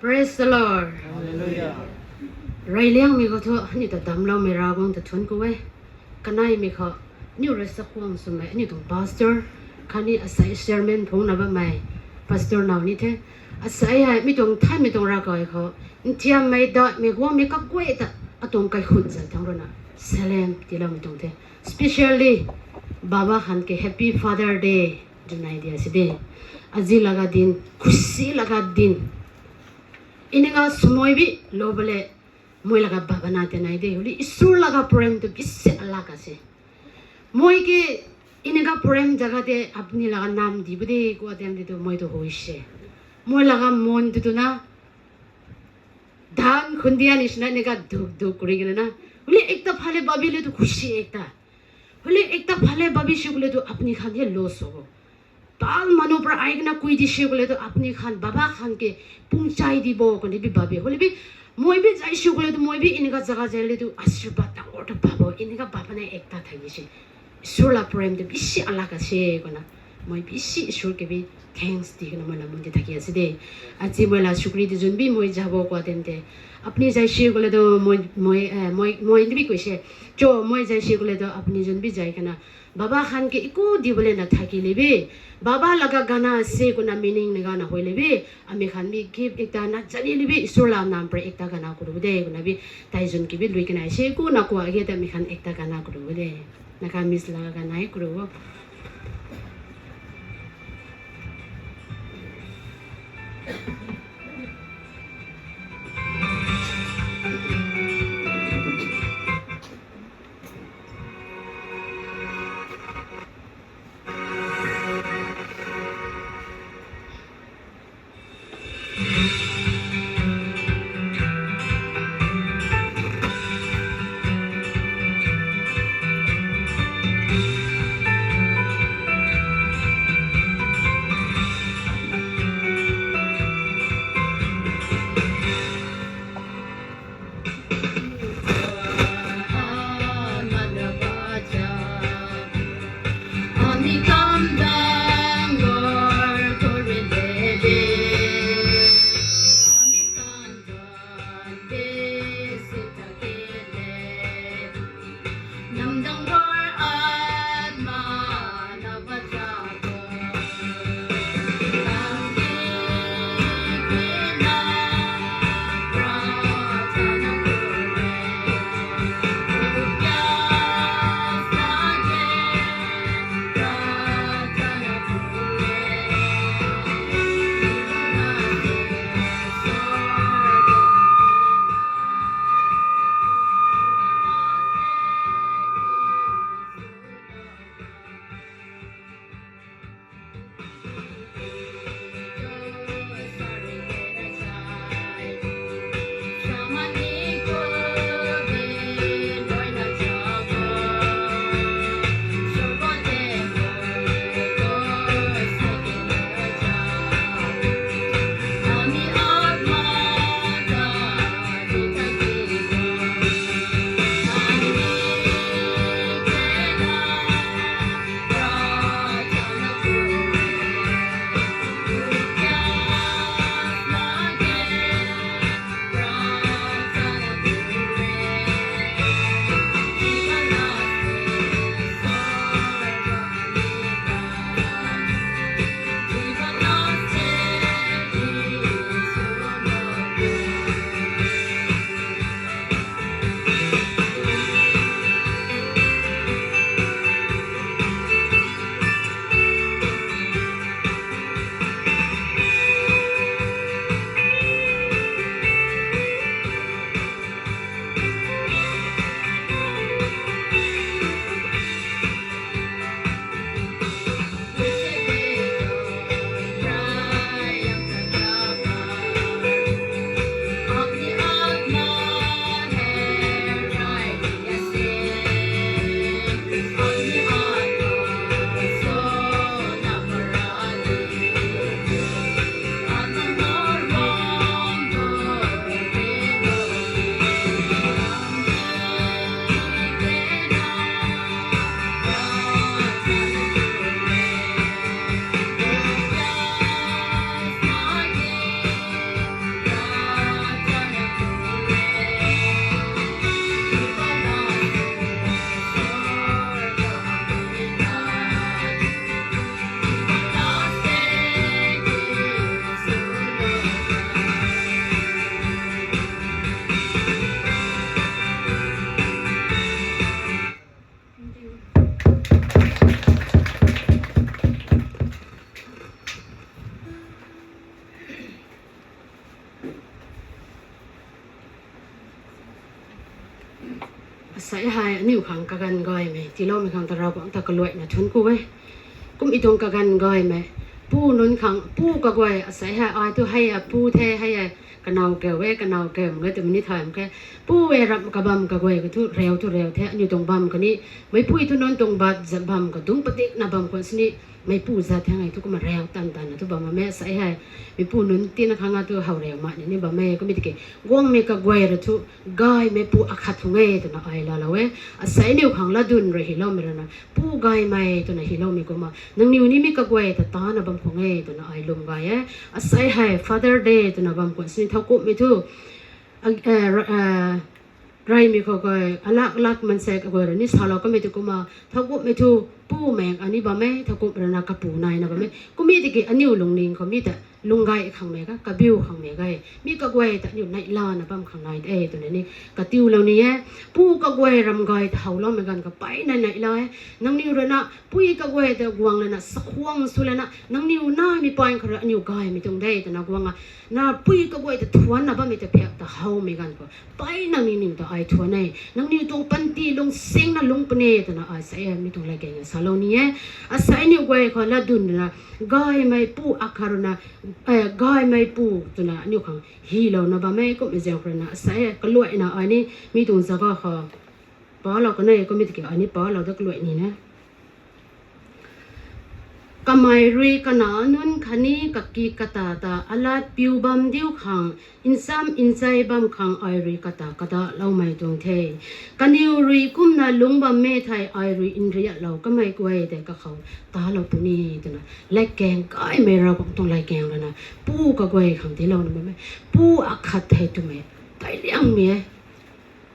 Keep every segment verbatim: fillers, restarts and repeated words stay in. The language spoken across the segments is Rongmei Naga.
Praise the Lord. Reyliangmei khou thu aniu ta damcloumei Ravguangc ta thuanc ku e. Kaneimei khou aniu rui chakhwang swmei aniu tuang pastor khatni asei chairman phungna bammei pastor now ni the. Asei hei mi tuang thaymei tuang ravkai khou ntiammei daihmei guangmei kaguay ta atuang kaikhunc zat thangc ruina salem tiiloumei tuang the. Specially baba khan ke Happy Father Day twna dia si de. Azi laga din, khusi laga din. Iniga swmei bi lou bale, mei laga baba na te nai de. Holi Isur laga prem tu bisi alak ase. Mei ke iniga prem jaga te apni laga nam di bu de, kua tiam di tu mei tu hoi se. Mei laga mon tu tu na dan khundia ni sina iniga duk duk kuri gana na. Holi ekta phale babi le tu khusi ekta. Holi ekta phale babi si kule tu apni khan ye loss ho. Pal manu pra ai kana kui di si kule tu apni khan baba khan ke pungchai di bo kani bi babi. Holi bi mei bi zai si kule tu mei bi iniga jaga zai le tu asirbat ta or ta babo iniga baba na ekta thai di si. Isur la prem tu bisi alak ase kona. Mei bisi Isur ke bi thanks di kona mei la mun di thaki ase de. Achi mei la shukri di zun bi mei jabo kua tem te. Apni zai si kule tu mei, mei, eh, mei, mei ni bi kui se. Cho mei zai si kule tu apni zun bi zai kana. Baba khan ke iku di bale na thaki le bi. Baba laga gana se kona meaning na gana hoi le bi. Ami khan bi gift ekta na zani le bi. Isur la nam pre ekta gana kuru de kona bi. Tai zun ke bi lui kana se ku na kua ge ta mi khan ekta gana kuru de. Nagamese laga gana e kuru. Asei hei aniu khang kaganv gaymei tiiloumei khang ta Ravguangc ta kaluaina thuanc ku e. Kum e tuang kaganv gaymei, pu nunc khang pu kaguay asei hei ai thu hei a pu the, hei a kanow keu e, kanow keu mak e twmei ni thay mak khe. Pu e, ramh kabam kaguay ka thu riu thu riu the, aniu tuang bam kani, meipui thu nunc tuang bat zat bam ka dungc padikna bam khwan sini, meipu zat the ngai thu kumna riu tan tanna thu bam e. Asei hei meipu nunc tina khang a thu how riu mani ni bam e. Kummei tiki guangmei kaguay ra thu gaymei pu akhat khang e twna ai laalou e. Asei aniu khang latdyn rui hyloumei rana pu gaymei twna hyloumei kumna nangniw ni mi kaguay ta tana bam khang e twna ai lwm gay e. Asei hei Father Day twna bam khwan sini thowkumhmei thu, reymei khou kha alak lak mansei kaguay rui ni salou kamei tu kumna thowkumhmei thu pu meng ani bam e, thowkumh rana kapu naina bam e. Kummei tiki aniu lungning khou mi ta lung gay khangmei ka, kabiu khangmei gay, mi kaguay ta aniu neihlana bam khang nai de twna ni katiulou ni e. Pu kaguay ram gay ta howloumei ganv khou mpeyna neihla e. Nangniw rui na pui kaguay ta guang lana sakhwang sw lana nangniw naimei paan khou rui aniu gaymei tuang de twna guang a, na pui kaguay ta thuanna bammei ta phak ta howmei ganv khou mpeyna nangniw ta ai thuan e. Nangniw tuang panty lungsingna lungc puni twna ai sa e, mi tuang latkaeng salou ni e. Asei aniu guay khou latdyn rana gaymei pu akhat rui na, gaymei pu twna aniu khang hylouna bam e. Kummei zaeng khou rui na asei kaluaina ai ni mi tuang zaga khou palou kan e. Kummei tiki ai ni palou da kaluai ni na. Kamei rui kanac nunc khatni kaki kata ta alat piu bam diu khang, ncham nchei bam khang ai rui kata kadaloumei tuang the. Kaniw rui kumna lungc bammei thei ai rui nriatlou kamei guay tei kakhou talou puni twna latkaeng gaymei Ravguangc tuang latkaeng rui na pu kaguay khang tiilouna bam e. Pu akhat thei twmei tei liangmei e.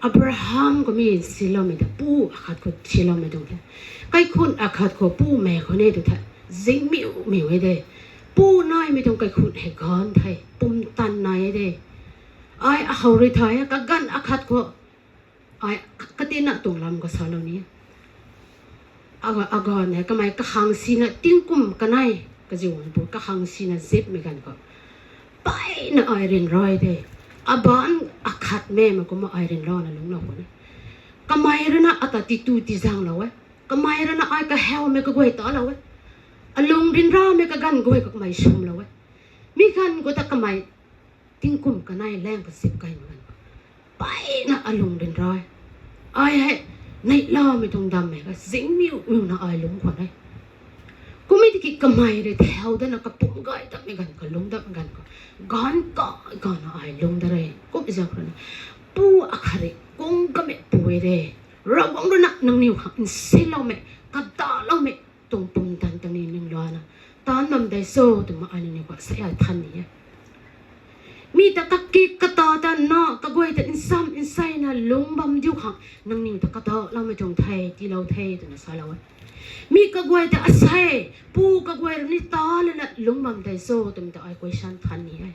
Abraham khou mi siloumei ta pu akhat khou siloumei tuang the. Kaikhun akhat khou pu mei khou ni tu the. Zingmiumiu e de. Pu naimei tuang kaikhun hei ganv the, pumtan nai e de. Ai akhou rui thay e, kaganv akhat khou ai katina tuang lam khou salou ni. Aganv hei kamei kakhang sina tingkum kanei kaziu pu kakhang sina zipmei ganv khou mpeyna ai ryanra de. Abaanc akhat mei kumna ai ryanrana lungclou khwan e. Kamei rui na ata titu tizaenglou e. Kamei rui na ai kahawmei kaguay talou e. Alung ryanramei kaganv guay khou kamei swmlou e. Mi ganv khou ta kamei tingkum kanei laeng kazip kaymei ganv khou mpeyna alung ryanra e. Ai hei neihlamei tuang dammei ka zingmiumiuna ai lungc khwan e. Kummei tiki kamei rui thau dana kapumc gay dammei ganv khou lungc dammei ganv khou ganv ka gana ai lungc da re. Kum zaeng khou rui na pu akhat rui kung kamei pu e de. Ravguangc rui na nangniw khang nsiloumei, kadaloumei tuang pumtan tang ni ningluana taanc bam dei cho twmei ai nangniw khou sa ai than ni e. Mi ta kaki kata ta na kaguay ta ncham ncheina lungc bam diu khang nangniw ta kadaloumei tuang the, tiilou the twna salou e. Mi kaguay ta asei pu kaguay rui ni ta lana lungc bam dei cho twmei ta ai question than ni e.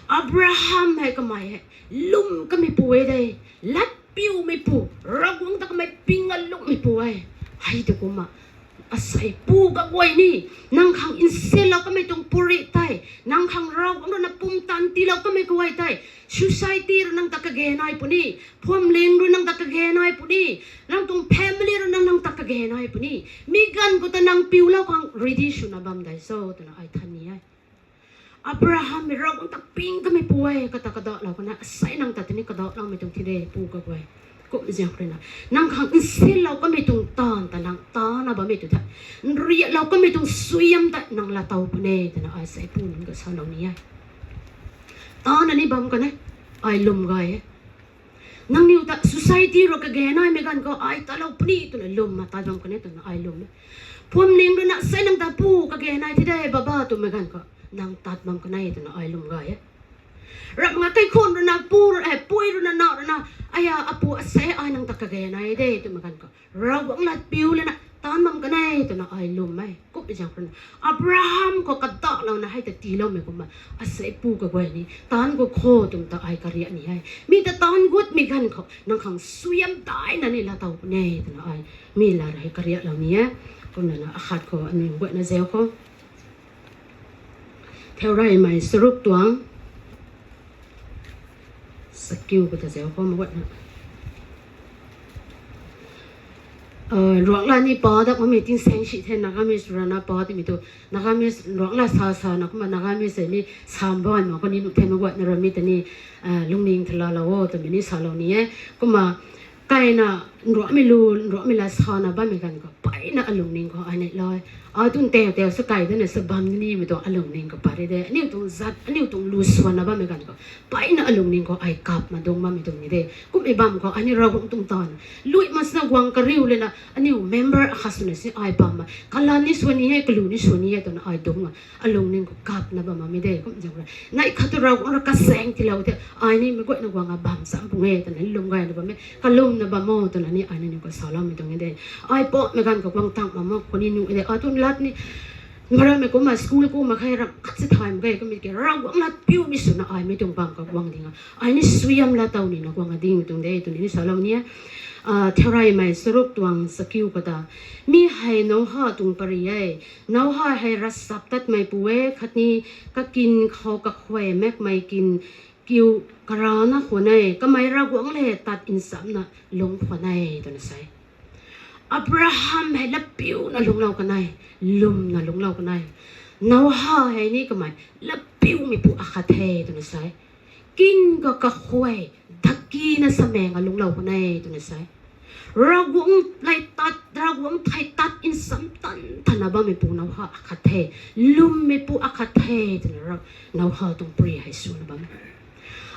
Abraham hei kamei hei lwm kamei pu e de, latpiumei pu, Ravguangc ta kamei ping a lungcmei pu e. Hei tu kumna asei pu kaguay ni nang khang nsilou kamei tuang puri tei, nang khang Ravguangc rui na pumtan tiilou kamei kaguay tei, society rui nang ta kage nai puni, phuamling rui nang ta kage nai puni, nang tuang family rui nang nang ta kage nai puni, mi ganv khou ta nang piulou khang ready swna bam dei cho twna ai than ni e. Abraham mi Ravguangc ta ping kamei pu e, kata kadalou khana asei nang ta tini kadaloumei tuang thi de pu kaguay. Kum zaeng khou rui na nang khang nsilou kamei tuang taanv ta nang tana bammei tu the, nriatlou kamei tuang suaihiam ta nang laatow puni twna ai sei pu nunc ka salou ni e. Tana ni bam kan e, ai lwm gay e. Nangniw ta society rui kage naimei ganv khou ai talou puni twna lwmna tat bam kan e twna ai lwm e. Phuamling rui na sei nang ta pu kage nai thi de baba twmei ganv khou nang tat bam kan e twna ai lwm gay e. Ramh nga kaikhun rui na pu, pui rui na na rui na, aya apu asei ai nang ta kage nai de twmei ganv khou Ravguangc latpiu lana taanc bam kan e twna ai lwm e. Kummei zaeng khou rui na Abraham khou kadalouna hei ta tiiloumei kumna asei pu kaguay ni taanc gut kho twmei ta ai kariak ni e. Mi ta taanc gutmei ganv khou nang khang suaihiam daina ni laatow puni twna ai mi lat hei kariaklou ni e. Kumna na akhat khou aniw guayna zau khou Theureymei charuk tuang sakiu khou ta zau khou mak guayna Ruangla ni pa dat makmei tingsaeng si the, Nagamese rana pa timei tu, Nagamese ruangla sa sa na kumna Nagamese hei ni sam baanv mak khou ni nuh the, maguayna rami ta ni lungning thalalou o twmei ni salou ni e. Kumna kaina nruanmei lu, nruanmei la sana bammei ganv khou peyna alungning khou ai neih lai. Ai tun teu teu sa kai dana sa bam nimei tuang alungning khou pat ri de. Aniu tuang zat, aniu tuang lu swanna bammei ganv khou peyna alungning khou ai kap ma dungc bammei tuang ni de. Kummei bam khou ai ni Ravguangc tuang taanv lui masna guang kariu lena aniu member akhat swna si ai bam ma. Kalan ni swan ni e, kalu ni swan ni e twna ai dungc a alungning khou kapna bam makmei de. Kum zaeng rui neih khat tu Ravguangc rui kasaeng tiilou the, ai ni mei guayna guang a bam cham pung e twna lum gayna bam e, kalumna bam o twna ni ai ni niw khou saloumei tuang ni de. Ai patmei ganv khou guang tang mak mak khou ni nuh de. Ai tun lat ni marammei kumna school kumna khe ram khat si thay mak ge, kummei ki Ravguangc lat piumei swna ai mei tuang bam khou guang ding a, ai ni suaihiam la tow nina guang a dingmei tuang de twni ni salou ni e. Theireymei charuk tuang chakiu khou ta, mi hei Noha tuang pary e. Noha hei ravchaptatmeipu e, khatni kakin khou kakhuay makmei kin kiu karana khwan e, kamei Ravguangc le tat nchamcna lungc khwan e twna sa e. Abraham hei latpiuna lungclou kan e, lwmna lungclou kan e. Noha hei ni kamei latpiumeipu akhat the twna sa e. Kin khou kakhuay, dakina sameng a lungclou kan e twna sa e. Ravguangc le tat, Ravguangc thei tat nchamc tan tana bammeipu Noha akhat the, lwmmeipu akhat the twna Noha tuang pary hei swna bam e.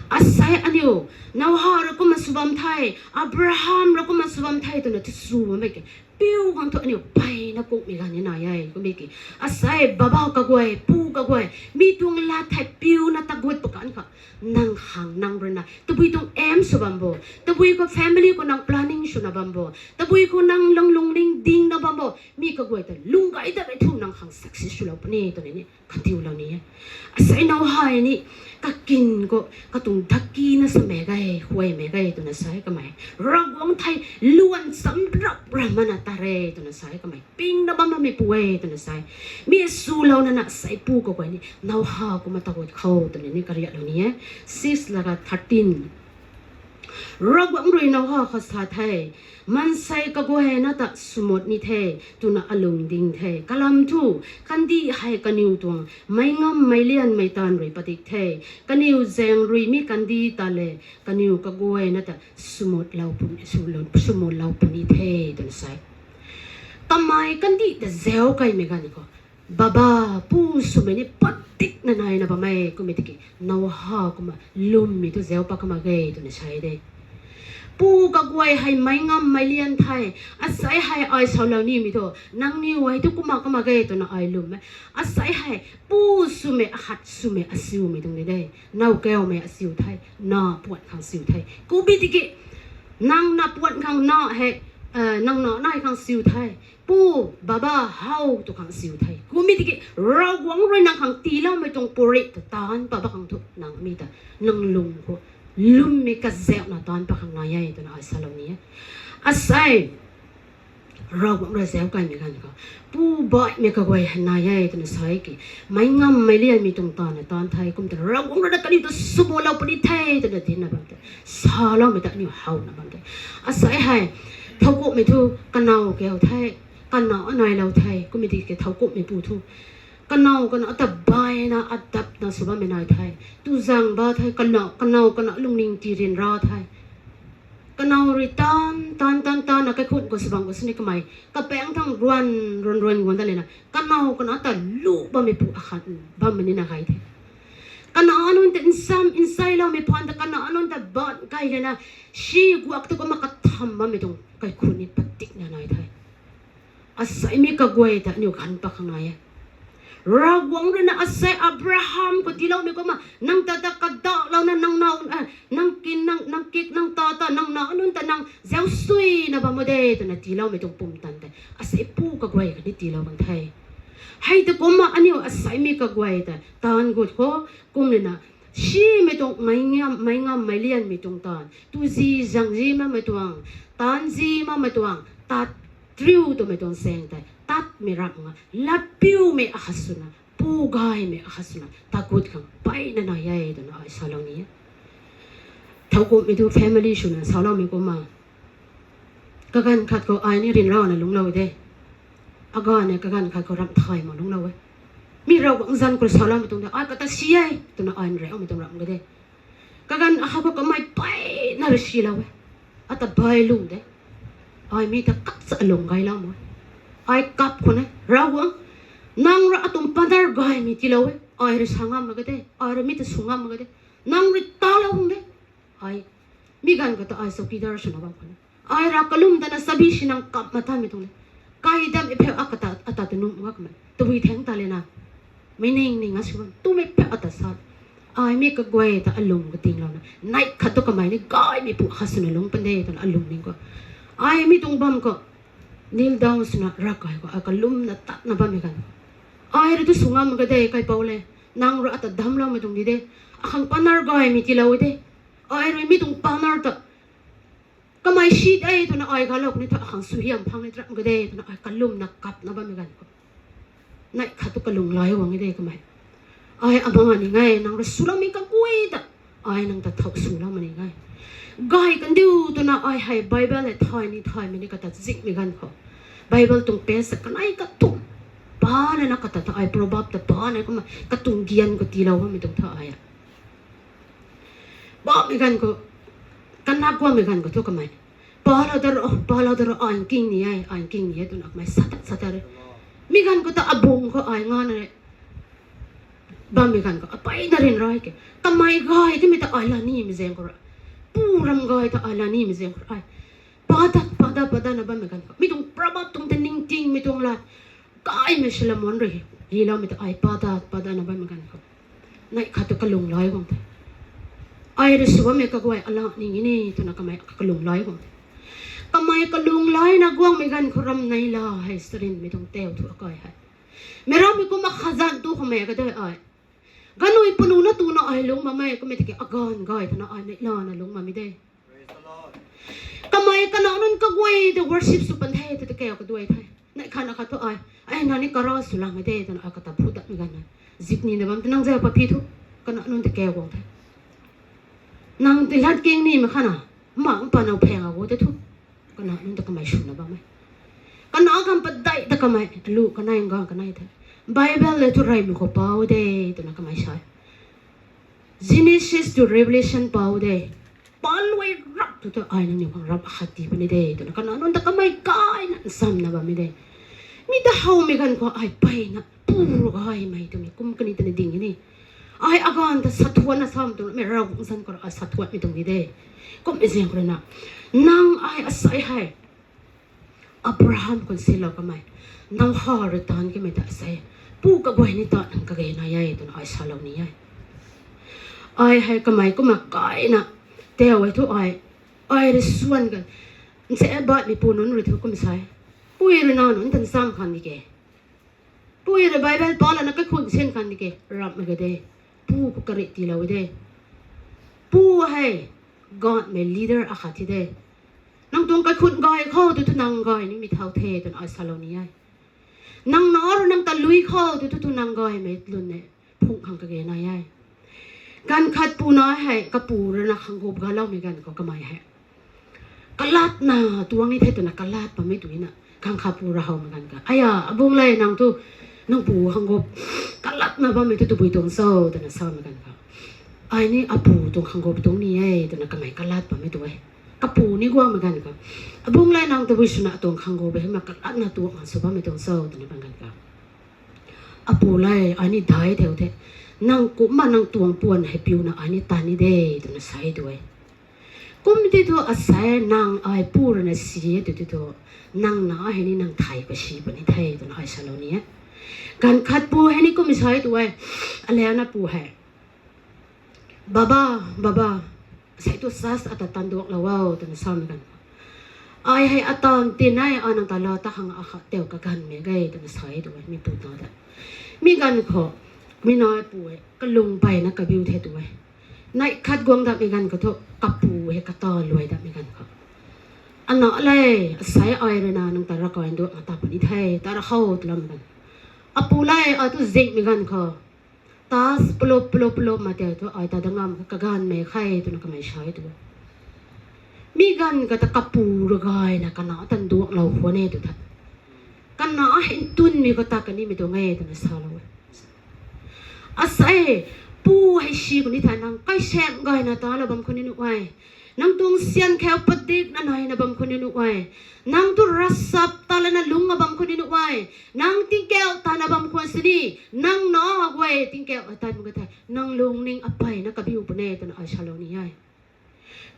Asei aniu Noha rui kumna sw bam the, Abraham rui kumna sw bam the twna tu sw bammei ki piu khang thu aniu peyna kukmei ganv ni nai e. Kummei ki asei baba kaguay, pu kaguay, mi tuang lat thei piuna tagut pakan khou nang khang nang ruina tabui tuang aim sw bam bo, tabui khou family khou nang planning swna bam bo, tabui khou nang lung lungning dingna bam bo, mi kaguay ta lung gay tatmei thu nang khang success swlou puni twna ni katiulou ni e. Asei Noha ni kakin khou katuang dakina samei ge, khuaymei ge twna sa e kamei. Ravguangc thei luan cham rap ra mana ta re twna sa e kamei. Pingna bam makmeipu e twna sa e. Mi swlouna na asei pu kaguay ni Noha kumna tagut khou twna ni kariaklou ni e. Six laga thirteen. Ravguangc rui Noha khou sa the, maansei kaguayna ta swmut ni the twna alung ding the. Kalam thu, kandih hei kaniw tuang meic ngam meic lianmei taanv rui padik the. Kaniw zaeng rui mi kandih ta le kaniw kaguayna ta swmutlou puni the twna sa e. Kamei kandih ta zauc kaimei ganv khou baba, pu swmei ni padikna naina bam e. Kummei tiki Noha kumna lwmmei thu zauc pat kamei ge twna sa e de. Pu kaguay hei meic ngam meic lian the, asei hei ai salou nimei thu nangniw hei thu kumna kamei ge twna ai lwm e. Asei hei pu swmei, akhat swmei asiumei tuang ni de. Nowkaumei asiu the, na puan khang siu the. Kummei tiki nang na puan khang na hei, nang na nai khang siu the. Pu, baba, how tw khang siu the. Kummei tiki Ravguangc rui nang khang tiiloumei tuang pary ta taanc pat bam khang thu nang mi ta nang lung khou lwmmei kazauhna taanc pat khang nai e twna ai salou ni e. Asei Ravguangc rui zauc kaimei ganv khou pu baihmei kaguay hei nai e twna sa e ki, meic ngam meic lianmei tuang taanv na taanc the. Kum twna Ravguangc rui na kaniw ta swmutlou puni the twna dincna bam the. Saloumei ta aniu howna bam the. Asei hei thowkumhmei thu kanow kau the, kanow anailou the. Kummei tiki thowkumhmeipu thu kanow kanow ta baina adapna sw bammei nai the. Tu zaeng ba the, kanow kanow lungning tii ryanra the. Kanow rui taanc taanc taanc taanc na kaikhunc khou sw bam khou sini kamei kapaengc thang ruan ruan ruan guang dat lena kanow kanow ta lu bammeipu akhat bammei ni na gay the. Kanac nunc ta nsam nsailoumei phaan ta kanac nunc ta baanc kai lana si guak tu kumna katham bammei tuang kaikhunc ni patikna nai the. Asei mi kaguay ta aniu ganv pat khang nai e. Ravguangc rui na asei Abraham khou tiiloumei kumna nang ta ta kadaklouna nang naw, nang kin nang nang kik nang ta ta nang nac nunc ta nang zauc suina bam o de twna tiiloumei tuang pumtan tei asei pu kaguay khatni tiilou kan the. Hei ta kumna aniu asei mi kaguay ta taanv gut khou kumna na simei tuang meic ngam meic ngam meic lianmei tuang taanv tu zi zang zi makmei tuang taanv zi makmei tuang tat triu twmei tuang saeng tei tatmei ram nga latpiumei akhat swna pu gaymei akhat swna tagut khang peyna nai e twna ai salou ni e. Thowkumhmei tu family swna saloumei kumna Kaganv khat khou ai ni ryanrana lungclou de. Aganv e kaganv khat khou ramh thay mak lungclou e. Mi Ravguangc zanc khou saloumei tuang de, ai kata si e twna ai ryanmei tuang ramh ka de. Kaganv akhat khou kamei peyna rui silou e. Ata bai lu de. Ai mi ta kak cha alung gaylou mak e. Ai kap khwan e, Ravguangc, nang rui atuang partner gaymei tiilou e. Ai rui sa ngam mak ka de, ai rui mi ta sw ngam mak ka de. Nang rui talou khang de. Ai, mi ganv khou ta ai chowkidar swna bam khwan e. Ai ra kalum tana chabi si nang kap ma tanmei tuang le. Kai dammei pheu akata, ata ta num nga kamei. Tabui theng ta le na. Mei ning ning a sw bam. Tumei pheu ata sa. Ai mi kaguay ta alung katinglouna, neih khat tu kamei ni gaymei pu khat swna lungc pan de twna alung ning khou, ai mi tuang bam khou kneel down swna ravkai khou ai kalumna tatna bammei ganv khou, ai rui tu sw ngam ka de, kaipouc le. Nang rui ata damcloumei tuang di de. Akhang partner gaymei tiilou de. Ai rui mi tuang partner ta kamei si de twna ai galou khou ni thu akhang suaihiam phang ni tram ka de twna ai kalumna kapna bammei ganv khou, neih khat tu kalung lai guang e de kamei. Ai ama ni nge, nang rui swloumei kaguay ta ai nang ta thow swlou ma ni nge. Gay kandiu twna ai hei Bible hei thay ni thaymei ni kata zingmei ganv khou, Bible tuang page kanei kathumh, pana kata ta ai Proverb ta pana kumna katuang gyan khou tiilou bammei tuang tha ai a. Bammei ganv khou, kanak guangmei ganv khou thu kamei, palou da ro, palou da ro, ai nking ni e, ai nking ni e twna kamei sata sata re. Mi ganv khou ta abung khou ai ngana re. Bammei ganv khou apeyna ryanra ke, kamei gay kamei ta ai la nimei zaeng khou ra, pu ram gay ta ai la nimei zaeng khou ra ai, padat padat padatna bammei ganv khou, mi tuang Proverb tuang ta ningtingmei tuang lat, gaymei Solomon rui hyloumei ta ai padat padatna bammei ganv khou, neih khat tu kalung lai guang the. Ai rui sw bammei kaguay ala ning e ni twna kamei kalung lai guang the. Kamei kalung laina guangmei ganv khou ramneila hei sarinmei tuang teu thu akai hei, meic rammei kumna khazanc tu khoumei ka de ai. Ganui panu na tuna ai lungc bammei kummei tiki aganv gay twna ai neihlana lungc bammei de. Kamei kanac nunc kaguay ta worship sw pan the tw ta kau kaduai the. Neih khat na khat thu ai, ai nang ni kara sw lang e de twna ai kata phu datmei ganv na, zip nina bam ta nang zay paphi thu, kanac nunc ta kau guang the. Nang ti lat king ni mak khana, ma mpa nau pheng a gu te thu, kanac nunc ta kamei swna bam e. Kanac kam padeih ta kamei lu kanei ngang kanei the. Bible le thu reymei khou pau de twna kamei sa e. Genesis to Revelation pau de. Paluai rap tu ta ai nangniw khang rap akhat tii puni de twna kanac nunc ta kamei gayna nsamna bammei de. Mi ta howmei ganv khou ai peyna pu gaymei twmei kum kani tani ding ni. Ai aganv ta sathuanna sam twmei Ravguangc zanc khou ai sathuanmei tuang ni de. Kummei zaeng khou rui na, nang ai asei hei Abraham khou silou kamei, nowha rui taanv kamei ta asei, pu kaguay ni ta nang kage nai e twna ai salou ni e. Ai hei kamei kumna gayna teu e thu ai, ai rui swan ka, nse batmei pu nunc rui thu kum sa e, pui rui na nunc tan sam khang ni ke, pui rui Bible palana kaikhun sin khang ni ke, rapmei ka de. Pu khou karih tiilou de. Pu hei ganhmei leader akhat thi de. Nang tuang kaikhun gay khou tu thu nang gay nimei thau the twna ai salou ni e. Nang na rui nang ta lui khou tu thu nang gaymei lun ne phung khang kage nai e. Ganv khat pu na hei kapu rui na khang gup galoumei ganv khou kamei hei kalatna tuang ni the twna kalat bammei tu na, ganv khat pu rui howmei ganv kha, aya abung le, nang tu, nang pu khang gup kalatna bammei tu tabui tuang cho twna samei ganv kha, ai ni apu tuang khang gup tuang ni e twna kamei kalat bammei tu e. Kapu ni guangmei ganv kha, abung le, nang tabui swna atuang khang gup hei ma kalatna tuang sw bammei tuang cho twna bam ganv kha, apu le, ai ni dai theu the, nang kumna nang tuang puan hei piuna ai ni tan ni de twna sa e tu e. Kum ti thu asei nang ai pu rui na si e tu ti thu, nang na hei ni nang thay khou si puni the twna ai salou ni e. Ganv khat pu hei ni kummei sa e tu e, alana pu hei, Baba, baba, asei tu church ata tan duaklou o twna samei ganv kha, ai hei atan tin e, ai nang ta la ta khang akhat teu kaganvmei ge twna sa e tu e, mi pu ta de. Mi ganv khou, mi nai pu e kalung peyna kabiu the tu e. Neih khat guang datmei ganv khou thu kapu hei kata luai datmei ganv khou, ana le, asei ai rui na nang ta ravkai nduak ta puni the, ta ra khou twloumei ganv, apu le, ai tu zingmei ganv khou, ta pulop pulop pulop ma tei thu ai ta da ngam kaganvmei khe twna kamei sa e tu. Mi ganv kata kapu rui gayna kana tan duaklou khwan e tw the. Kana hei ntunmei khou ta kanimei tuang e twna salou e. Asei, pu hei si khou ni thei nang kaisaeng gayna talou bam khou ni nuh e. Nang tuang syan khou padikna naina bam khou ni nuh e. Nang tu ravsap ta lana lungc a bam khou ni nuh e. Nang tingkauh tana bam khwan sini, nang na guay tingkauh a tan mak ka thei nang lungning apeyna kabiu puni twna ai salou ni e.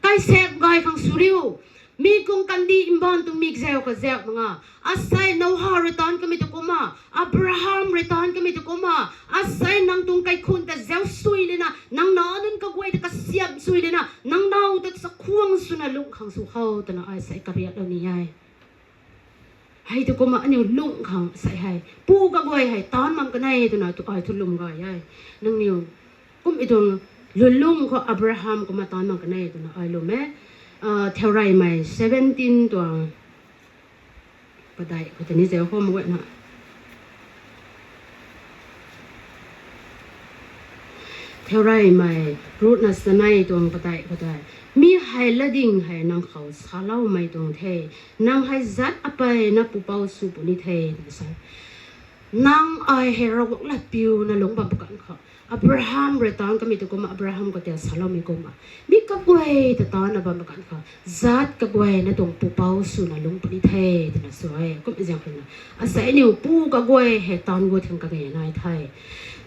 Kaisaeng gay khang sw riu. Mi kung kandih mbaanv tuang mikzau kazauh mak nga. Asei Noah rui taanc kamei tu kumna, Abraham rui taanc kamei tu kumna, asei nang tuang kaikhun ta zauc sui lana, nang na nunc kaguay ta kasiam sui lana, nang naw ta chakhwang swna lungh khang sw khou twna ai sei kariaklou ni e. Hei tu kumna aniu lungh khang sei hei pu kaguay hei taanc mak kan e twna tu ai thu lwm gay e. Nangniw kummei tuang lwnlung khou Abraham kumna taanc mak kan e twna ai lwm e. Ah, Theureymei seventeen tuang padeih khou tei ni zauc khou mak guayna. Theureymei ruhna sanei tuang padeih khou tei, mi hei latding hei nang khou saloumei tuang the, nang hei zat apeyna pupouc sw puni the, twna sa. Nang ai hei Ravguangc lat piuna lungc bam pwkhou, Abraham rui taanc kamei tu kumna, Abraham khou ta saloumei kumna, mi kaguay ta taancna bam pwkhou khou, zat kaguayna tuang pupouc swna lungc puni the, twna sa e. Kum zaeng khou na, asei aniu pu kaguay hei taanc gut khang kage nai the.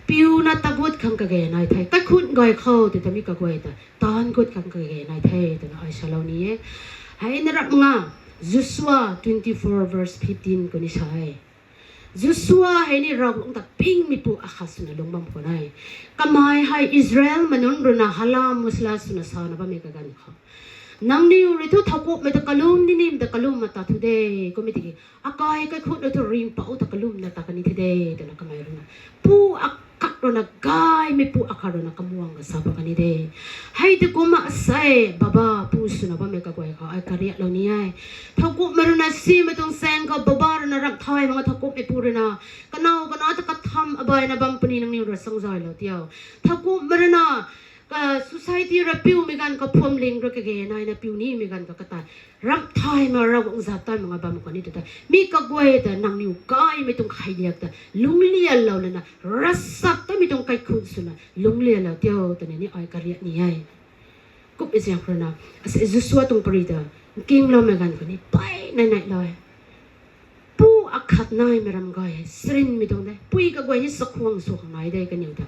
Piuna ta gut khang kage nai the. Kaikhun gay khou tei ta mi kaguay ta taanc gut khang kage nai the twna ai salou ni e. Hei na rap nga, Joshua twenty-four verse fifteen khou ni sa e. Joshua hei ni Ravguangc ta pingmeipu akhat swna lungc bam khwan e. Kamei hei Israelmei nunc rui na halam masala swna sana bammei kaganv khou, nangniw rui thu thowkumhmei ta kalum, ninimei ta kalum na ta thu de, kummei tiki, akai kaikhun rui thu ringhpouc ta kalumna ta kan ni the de, twna kamei rui na, pu akhat rui na gaymeipu akhat rui na kamuang kasa pat kan ni de. Hei tei kumna asei baba pu swna bammei kaguay khou ai kariaklou ni e. Thowkumhmei rui na simei tuang saeng khou baba rui na ramh thay mak nga, thowkumhmeipu rui na, kanow kanow ta katham abayna bam puni, nangniw rui sangzaylou tio. Thowkumhmei rui na, society rui piumei ganv khou phuamling rui kage naina piu nimei ganv khou kata ramh thay mak, Ravguangc zat thay mak nga bam khwan ni tu ta, mi kaguay ta nangniw gaymei tuang khailiak ta lungclianlou lana, ravsap tamei tuang kaikhun swna lungclianlou tio twna ni ai kariak ni e. Kummei zaeng khou rui na, asei Joshua tuang pary ta nkingloumei ganv khou ni peyna neihlou e. Pu akhat naimei ram gay hei sarinmei tuang de. Pui kaguay ni chakhwang sw khang nai de kaniw ta.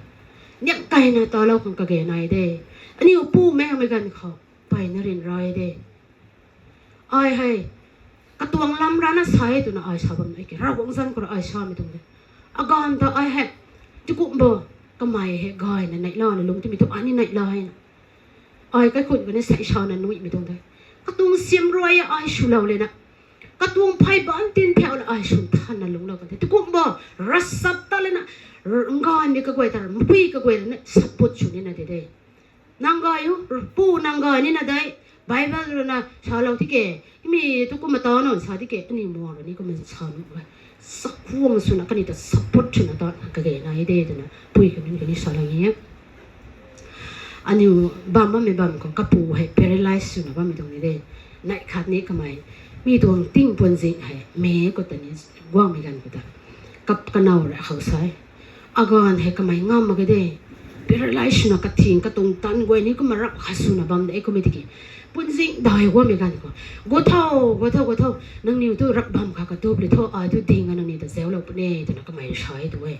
Niamh keyna talou khang kage nai de. Aniu pu mei hamei ganv khou peyna ryanra de. Ai hei katuang lam rana sa e twna ai sa bam e ki, Ravguangc zanc khou rui ai samei tuang de. Aganv ta ai hei, tikumbo, kamei hei gayna neihlana lungc timei thu ai ni neihla e na. Ai kaikhun kani sei sana nuihmei tuang de. Katuang siam rui ai swlou lana, katuang phey ban tin thau la ai swn thanna lungclou kan the. Tikumbo, ravsap ta lana, nganvmei kaguay ta, mpui kaguay rui na support sw nina de de. Nang gay o, pu nang gay nina de, Bible rui na salou tike, mi tu kumna ta na sa tike, aniw muang rui ni kumna sa nu e. Chakhwang swna kaniw ta support swna ta kage nai de twna pui kaniw kani salou ni e. Aniw bam bammei bam khou kapu hei paralyze swna bammei tuang ni de. Neih khat ni kamei, mi tuang tingpuanzing hei mei khou ta ni guangmei ganv khou ta, kap kanow rui khou sa e, aganv hei kamei ngam mak ge de. Paralyze swna kathing katuang tan guay ni kumna rap khat swna bam de kummei tiki, puanzing dai guangmei ganv khou, Gu tho, gu tho, gu tho, nangniw tu rap bam kha katup le tho, ai tu ding a nangniw ta zauclou puni, twna kamei sa e tu e.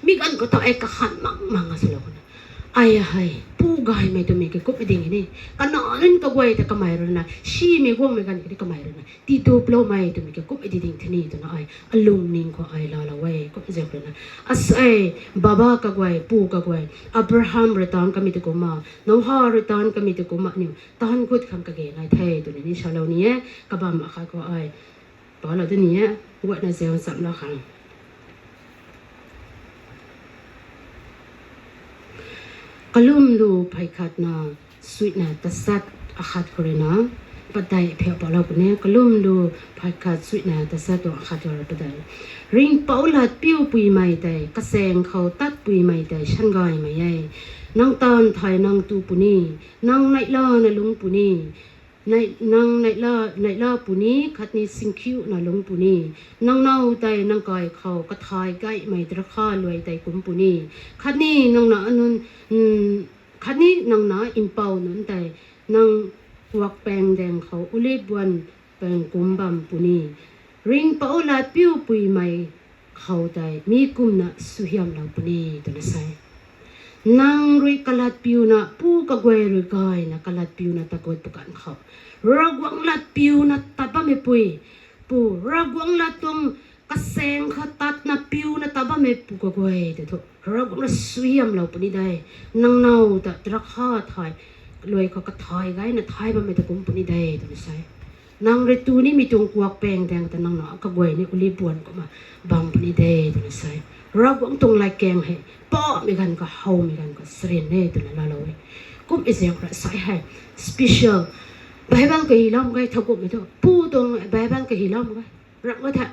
Mi ganv khou ta ai kakhan mang mang a swlou khana, ai hei pu gaymei twmei ki kummei ding ni, kanac nunc kaguay ta kamei rui na simei guangmei ganv kani kamei rui na tituploumei twmei ki kummei di ding the ni twna ai alungning khou ai laalou e. Kum zaeng rui na, asei baba kaguay, pu kaguay, Abraham rui taanc kamei tu kumna, Noah rui taanc kamei tu kumna aniu taanc gut khang kage nai the twna ni salou ni e. Kabam akhat khou ai palou de ni e, guayna zaeng chamlou khang. Kalum lu phey khatna suina tasat akhat khou rui na, padeih pheu palou puni. Kalum lu phey khat suina tasat tuang akhat khou rui padeih. Ringhpouc lat piupuimei tei kachaeng khou tatpuimei tei sangaymei e. Nang taanv thei nang tu puni, nang neihlana lungc puni, Nang neihla puni khatni singkhiuna lungc puni. Nang now tei nang kai khou kathay gaymei drakha luai tei kumc puni. Khatni nang na anunc, khatni nang na mpouh nunc tei nang kuak paeng daeng khou ulip buan paeng kumc bam puni. Ringhpouc latpiu puimei khou tei mi kumna suaihiamlou puni twna sa e. Nang rui kalatpiuna, pu kaguay rui gayna kalatpiuna tagut pw ganv khou, Ravguangc latpiuna tat bammei pui, pu, Ravguangc lat tuang kasaeng kha tatna piuna tat bammei pu kaguay tei thu Ravguangc rui suaihiamlou puni de. Nang now ta drakha thay, luai khou kathay gayna thay bammei ta kumc puni de twna sa e. Nang rui tu nimei tuang kuak paeng daeng ta nang na kaguay ni ulip buan kumna bam puni de twna sa e. Ravguangc tuang latkaeng hei pamei ganv khou, howmei ganv khou sarin e twna laalou e. Kumhmei zaeng khou rui sa hei special Bible kahyloumei gay, thowkumhmei thu pu tuang Bible kahyloumei gay, ramh ga the,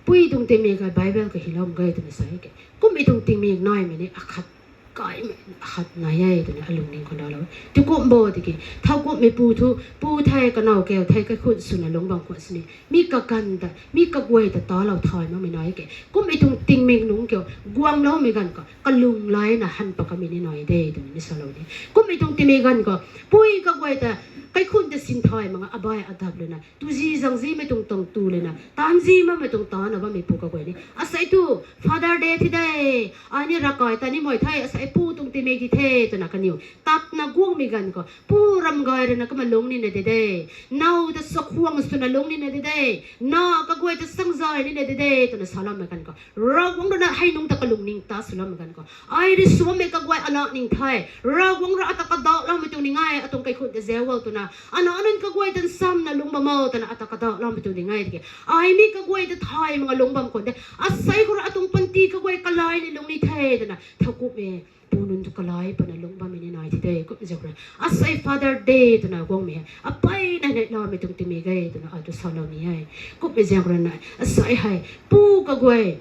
pui tuang tingmik gay Bible kahyloumei gay twna sa e ke. Kumhmei tuang tingmik naimei ni akhat kaimei akhat nai e twna alungning khou laalou e. Tikumh bo tiki thowkumhmei pu thu, pu thei kanow kau thei kaikhun swna lungc bam khwan sini, mi kaganv ta, mi kaguay ta talou thay makmei nai ke. Kumhmei tuang tingmik nungc kiu guangloumei ganv khou kalung layna han pat kamei ni nai de twna ni salou de. Kumhmei tuang tingmik ganv khou pui kaguay ta kaikhun ta sin thay mak nga, abai adap luna, tuzi zangzimei tuang tuang tu luna, taanzi makmei tuang taanna bammei pu kaguay ni asei thu Father Day thi de, ai ni ravkai ta ni mei the, asei pu tuang tingmik di the twna kaniw tatna guangmei ganv khou pu ramgay rui na kumna lungc nina de de, now ta sakhwang swna lungc nina de de, na kaguay ta sangzay nina de de twna saloumei ganv khou, Ravguangc rui na hei nungc ta kalungning ta swloumei ganv khou, ai rui sw bammei kaguay ala ning the, Ravguangc rui ata kadauhloumei tuang ni ngai, atuang kaikhun ta zau o twna, ana anunc kaguay ta nsamna lungc bam o twna ata kadauhloumei tuang ni ngai tiki, ai mi kaguay ta thay mak nga lungc bam khwan de, asei khou rui atuang panty kaguay kalay ni lungc ni the twna thowkumhmei pu nunc tu kalay pana lungc bammei ni nai thi de. Kumhmei zaeng khou rui asei Father Day twna guangmei hei apeyna neihlamei tuang tingmik e twna ai tu salou ni e. Kumhmei zaeng khou rui na asei hei pu kaguay,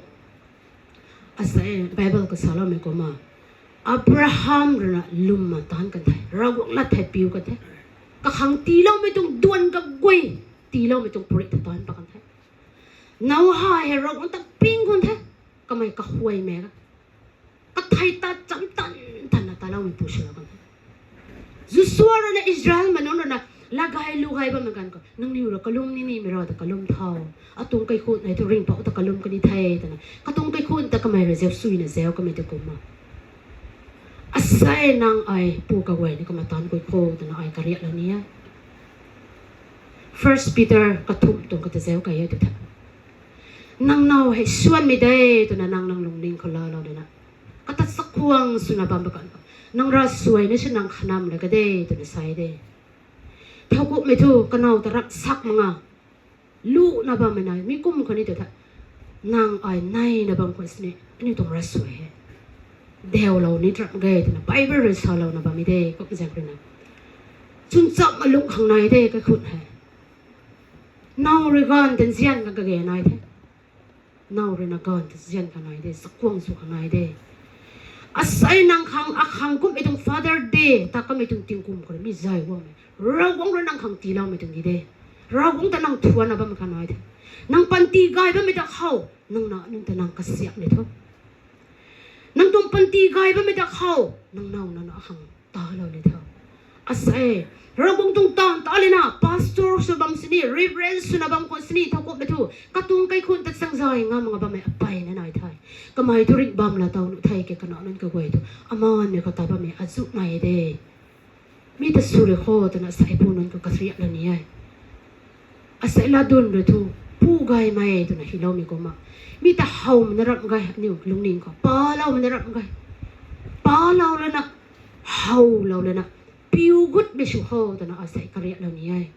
asei Bible khou saloumei kumna, Abraham rui na lwmna taanc kan the, Ravguangc lat thei piu kan the, kakhang tiiloumei tuang duan kaguay, tiiloumei tuang puri ta taanc pat kan the. Noa hei Ravguangc ta ping khwan the, kamei kahuaymei ga, kathei tat cham tan tanna taloumei pu swlou kan the. Joshua rui na Israelmei nunc rui na latgay lugay bammei ganv khou, nangniw rui kalum ni nimei rui ta kalum tho, atuang kaikhun hei thu Ringhpouc ta kalum kan ni the twna katuang kaikhun ta kamei rui zau suina zau kamei ta kumna, asei nang ai pu kaguay ni kumna taanc guay kho twna ai kariaklou ni e. First Peter kathumh tuang kata zau kai e tu the, nang now hei swanmei de twna nang nang lungning khou laalou lana, kata sakhwang swna bam ba ganv khou, nang ravsuai na si nang khanam la ka de twna sa de. Thowkumhmei thu kanow ta ramh sak mak nga, luna bammei nai mi kum khou ni tu the, nang ai neina bam khwan sini aniu tuang ravsuai hei daulou ni ramh ge twna Bible rui salouna bammei de. Kumhmei zaeng khou rui na chwnchap ma lungc khang nai de kaikhun hei. Now rui ganv ta nzian kha kage nai the, now rui na ganv ta nzian kha nai de, sakhwang sw kha nai de. Asei nang khang akhang kumhmei tuang Father Day ta kamei tuang tingkum khou rui mi zay guangmei, Ravguangc rui nang khang tiiloumei tuang di de. Ravguangc ta nang thuanna bam kha nai the. Nang panty gay bammei ta khou nang na nunc ta nang kasiamh ni tho. Nang tuang panty gay bammei ta khou nang now nana akhang talou ni tho. Asei Ravguangc tuang taanv ta lana pastor sw bam sini, reverend swna bam khwan sini thowkumhmei thu katuang kaikhun ta changzay ngam nga bammei apeyna nai the. Kamei thu ringh bam la tow nuh the ke, kanac nunc kaguay thu amaanmei khou ta bammei azuh nai de. Mi ta sw rui kho twna asei pu nunc khou kariaklou ni e. Asei latdyn rui thu pu gaymei twna hyloumei kumna, mi ta howmei na ramh ge, aniu lungning khou paloumei na ramh ge, palou lana, howlou lana, piu gutmei sw kho twna asei kariaklou ni e.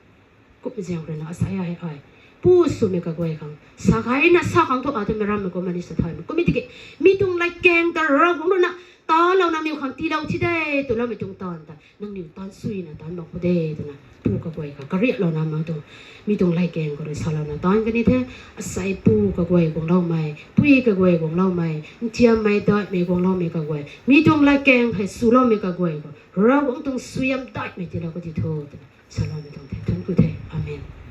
Kumhmei zaeng rui na asei ai ai pu swmei kaguay khang sa gayna sa khang thu atumei rammei kumna ni sa thaymei kummei tiki, mi tuang latkaeng ta Ravguangc rui na talou nangniw khang tiilou thi de twloumei tuang taanv ta nangniw taanc suina taanc bam khou de twna pu kaguay khang kariaklou na ma tu, mi tuang latkaeng khou rui salouna taanc kan ni the. Asei pu kaguay guangloumei, pui kaguay guangloumei, ntiammei daihmei guangloumei kaguay, mi tuang latkaeng hei swloumei kaguay khou Ravguangc tuang suaihiam daihmei tiilou ka ti tho twna saloumei tuang the. Ku the. Amen.